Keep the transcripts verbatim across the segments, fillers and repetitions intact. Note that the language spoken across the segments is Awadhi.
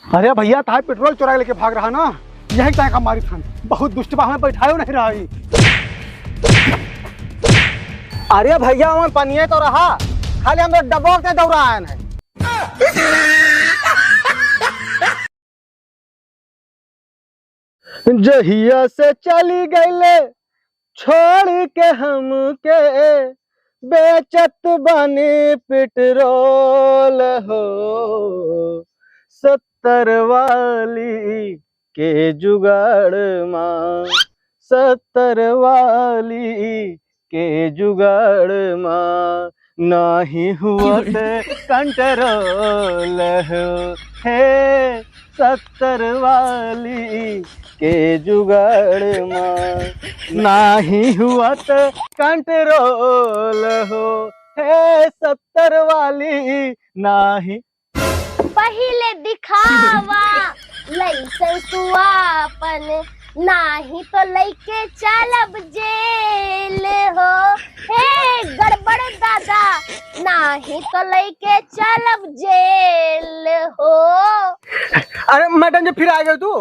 अरे भैया, ताय पेट्रोल चोरा के लेके भाग रहा ना, यही ताय का मारी थन। बहुत दुष्ट बा, हमें बैठायो नहीं रहा ही। अरे भैया, हमें पनिये तो रहा, खाली हम डब्बा के दौरा आए हैं। जहिया से चली गईले छोड़ के हमके, बेचत बानी पेट्रोल हो। सत्तर वाली के जुगाड़ मा, सत्तर वाली के जुगाड़ मा, नाही हुवत कंट्रोल हो। हे सत्तर वाली के जुगाड़ मा, नाही हुवत कंट्रोल हो। हे सत्तर वाली, नाही पहिले दिखावा लाइसेंस तू आपन, नाही तो लइके चलब जेल हो। हे गड़बड़ दादा, नाही तो लइके चलब जेल हो। अरे मैडम जी, फिर आ गए तू?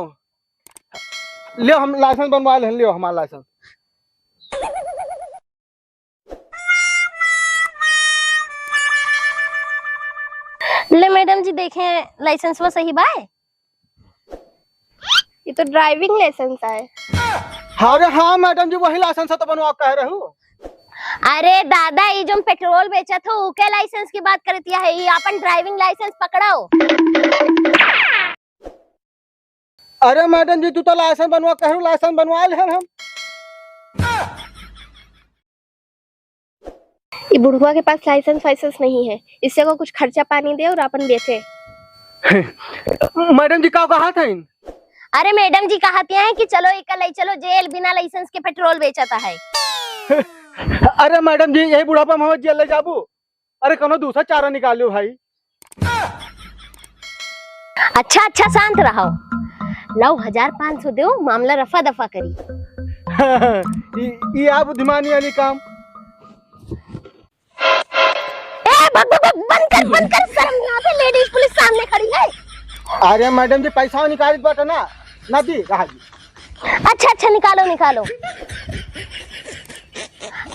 लियो, हम लाइसेंस बनवा ले, लियो हमारा लाइसेंस। ले मैडम जी, देखे लाइसेंसवा सही बाय? ये तो ड्राइविंग लाइसेंस है। अरे हाँ मैडम जी, वही लाइसेंस है तो बनवा कह रहू। अरे दादा, ये जो पेट्रोल बेचत हो, उके लाइसेंस की बात करतिया है, ये अपन ड्राइविंग लाइसेंस पकड़ो। अरे मैडम जी, तू तो लाइसेंस बनवा कहू, लाइसेंस बनवा ले हम। ये बुढ़वा के पास लाइसेंस वाइसेंस नहीं है, इससे को कुछ खर्चा पानी दे और अपन बेचे। मैडम जी का कहा था इन? अरे मैडम जी कहतिया है कि चलो इका ले चलो जेल, बिना लाइसेंस के पेट्रोल बेचता है। अरे मैडम जी, यही बुढ़ापा में हमें जेल ले जाबू? अरे कोनो दूसरा चारा निकालियो भाई। अच्छा अच्छा, शांत रहो। नौ हजार पाँच सौ दो, मामला रफा दफा करी। ई, ई आ बुद्धिमानी वाली काम। ए, भग, भग, भग, बंद कर, बंद कर, शर्म नहीं आती, लेडीज पुलिस सामने खड़ी है। अरे मैडम जी, पैसा निकालित बाटे ना, ना दी, रहा जी। अच्छा, अच्छा, निकालो, निकालो।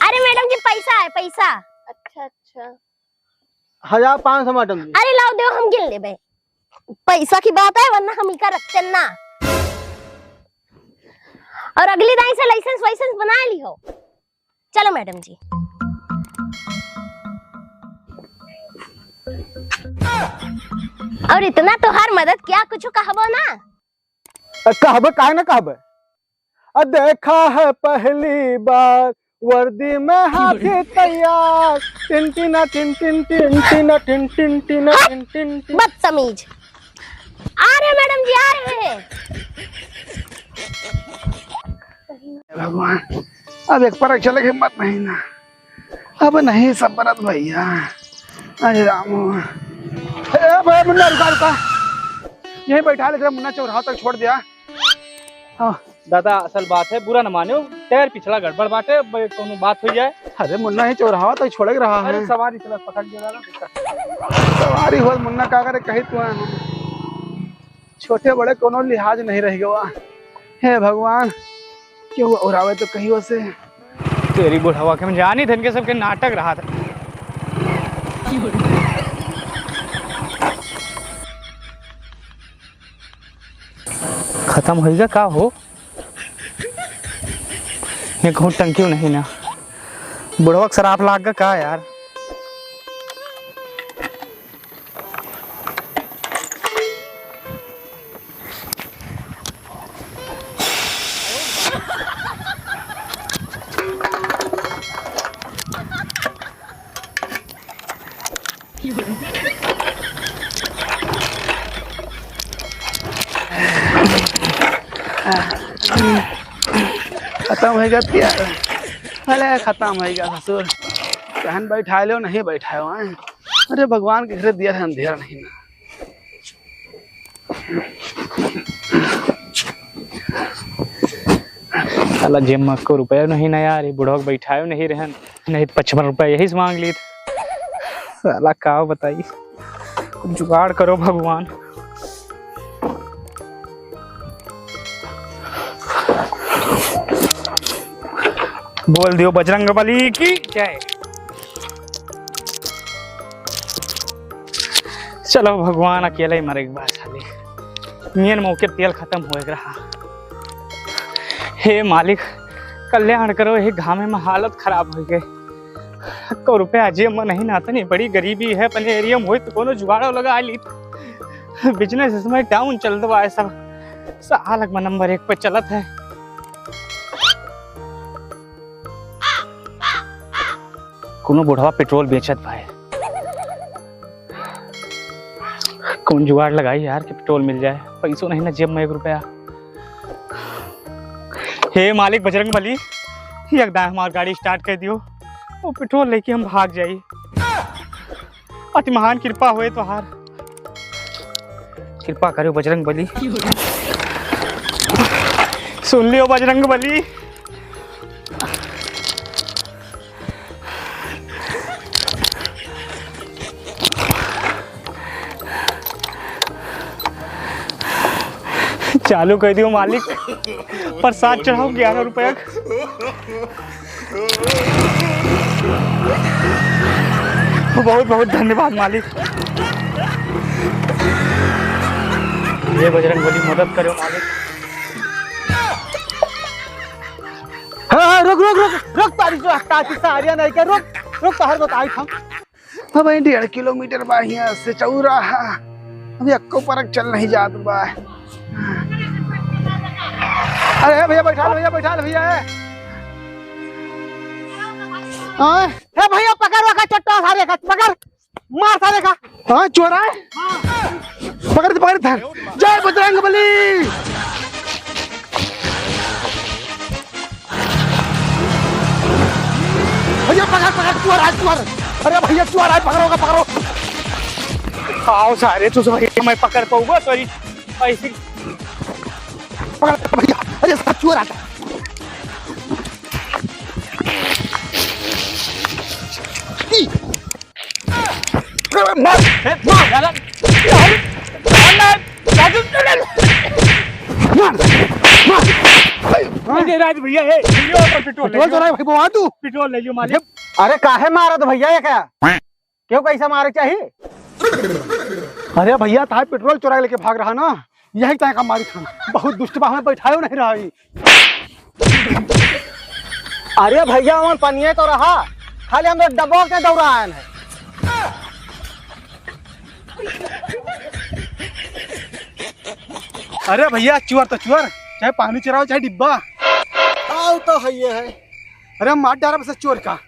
अरे मैडम जी, पैसा है, पैसा। अच्छा, अच्छा। हजार पाँच सौ मैडम जी। अरे लाओ, देव, हम गिन लेबे। पैसा की बात है, वरना हम इका रखते ना। और अगली दाई से लाइसेंस वाइसेंस बना ली हो। चलो मैडम जी। और इतना तोहार मदद किया, कुछ कहबो ना? अ, कहबे, काहे ना कहबे? अ, देखा है पहली बार वर्दी में हाथी तैयार। टिन टिना टिन टिन टिन टिना टिन टिन टिना हट! टिन टिन टिन। बदतमीज। आ रहे मैडम जी, आ रहे हैं। भगवान, अब एक पर चले के हिम्मत नहीं ना। अब नहीं सबरत भैया। अरे रामो। ए भाई मुन्ना, रुका, रुका। यहीं बैठा ले, जरा मुन्ना चौराहा तक छोड़ दिया। हाँ। दादा, असल बात है, बुरा न मानो, टायर पिछला गड़बड़ बाटे, अब कोनो बात हो जाए। अरे मुन्ना, ही चौराहा तक छोड़े के रहा अरे है। सवारी चला, पकड़ के दादा। सवारी हो मुन्ना, का करे, कही तू है। छोटे बड़े कोनो लिहाज नहीं रह गवा। हे भगवान, केहू और आवे तो कहियो से। तेरी बुढ़वा के हम जानी थे, इनके सबके नाटक रहा था। खत्म होइगा का हो? ये कहूँ टंकियो नहीं ना। बुढ़वा के शराब लाग गा का यार? खत्म होइगा तिया। अरे खत्म होइगा ससुर। कहन बैठाए लो, नहीं बैठाए हैं। अरे भगवान के घरे दिया है अंधेरा नहीं ना। साला जेब में को रुपया नहीं ना यार, ये बुढ़वा के बैठायो नहीं रहन, नहीं तो पचपन रुपया यही से मांग ली। साला का बताई, कुछ जुगाड़ करो भगवान। बोल दियो बजरंग बली की जय। चलो भगवान, अकेले ही मरे के बाद साले। नियन मौके तेल खतम होए के रहा। हे मालिक, कल्याण करो, यही घामे में हालत खराब होइ गए। एको रुपया जेब में नहीं ना, इतनी बड़ी गरीबी है, अपने एरिया में होई तो कोनो जुगाड़ो लगा ली। बिजनेस इसमें डाउन चलत बा, सब साल में नंबर एक पे चलत है। कोनो बुढ़वा पेट्रोल बेचत भाई, कौन जुगाड़ लगाई यार कि पेट्रोल मिल जाए, पैसो नहीं ना जेब में एक रुपया। हे मालिक बजरंग बली, एक दाएं हमार गाड़ी स्टार्ट कर दियो, वो पेट्रोल लेके हम भाग जाई। अति महान कृपा होए तोहार। कृपा करो बजरंग बली। सुन लियो बजरंग बली। चालू कर दियो मालिक, प्रसाद चढ़ाओ ग्यारह रुपया। बहुत बहुत धन्यवाद मालिक। ये बजरंग बली मदद करो मालिक। हाँ, हाँ, रुक, रुक, रुक, रुक, तारी जो हक्का की सारिया नहीं के, रुक, रुक, तोहर बताई हम। अब ये डेढ़ किलोमीटर बा हियां से चौराहा, अभी अक्को परक चल नहीं जात बा। अरे हे भैया, बैठा ले भैया, बैठा ले भैया, ए। हाँ? हे भैया, पकड़ रखा चट्टा सारे का, पकड़। मार सारे का। हाँ, चोर है? पकड़, पकड़, धर। जय बजरंग बली। भैया, पकड़, पकड़, चोर है, चोर। अरे भैया, चोर है, पकड़ो का, पकड़ो। आओ सारे, तुझे भैया मैं पकड़ पाऊंगा, सॉरी। ऐसे पकड़ भैया, अरे सब चोर आता। ई। मार, मार, मार, मार, मार। अरे राज भैया, हे, भैया, पेट्रोल ले पेट्रोल लो। चोरा है भाई, बवा तू। पेट्रोल ले लो मालिक। अरे काहे मारत भैया ये क्या? क्यों, कैसा मारे चाहिए? अरे भैया, ताहे पेट्रोल चोरा के लेके भाग रहा ना, यही ताहे का मारी खाना। बहुत दुष्ट बा, हमें बैठायो नहीं रहा ही। अरे भैया, वहाँ पनिये तो रहा, खाली हम लोग डब्बा के दौरान है। अरे भैया, चुअर तो चुअर, चाहे पानी चुराओ, चाहे डिब्बा। आओ तो है, ये है। अरे मार डारा बस चोर का।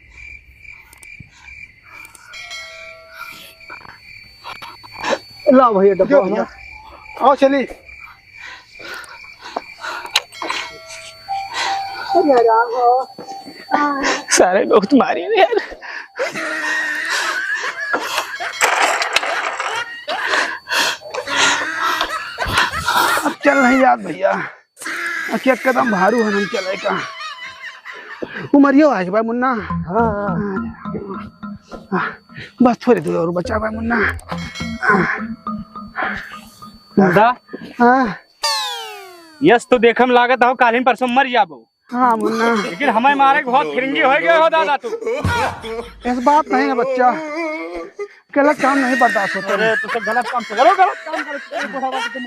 लाओ भैया, डब्बा जो भैया। आओ चली। अरे राम हो। सारे लोग तुम्हारे हैं यार। अब चल नहीं याद भैया। अखिया कदम भारू हन हम चले का। उमरियो आज बा मुन्ना। हाँ, हाँ। बस थोड़ी दूर और बचा बा मुन्ना। मुन्ना। हाँ। यस तो देखम लागत हो कालिन परसों मर जाबो। हाँ मुन्ना। लेकिन हमें मारे के बहुत फिरंगी हो गए हो दादा तू। इस बात नहीं है बच्चा, गलत काम नहीं बर्दाश्त होता। अरे तू तो गलत काम से करो, गलत काम करो, तू बुढ़ा बात तुम।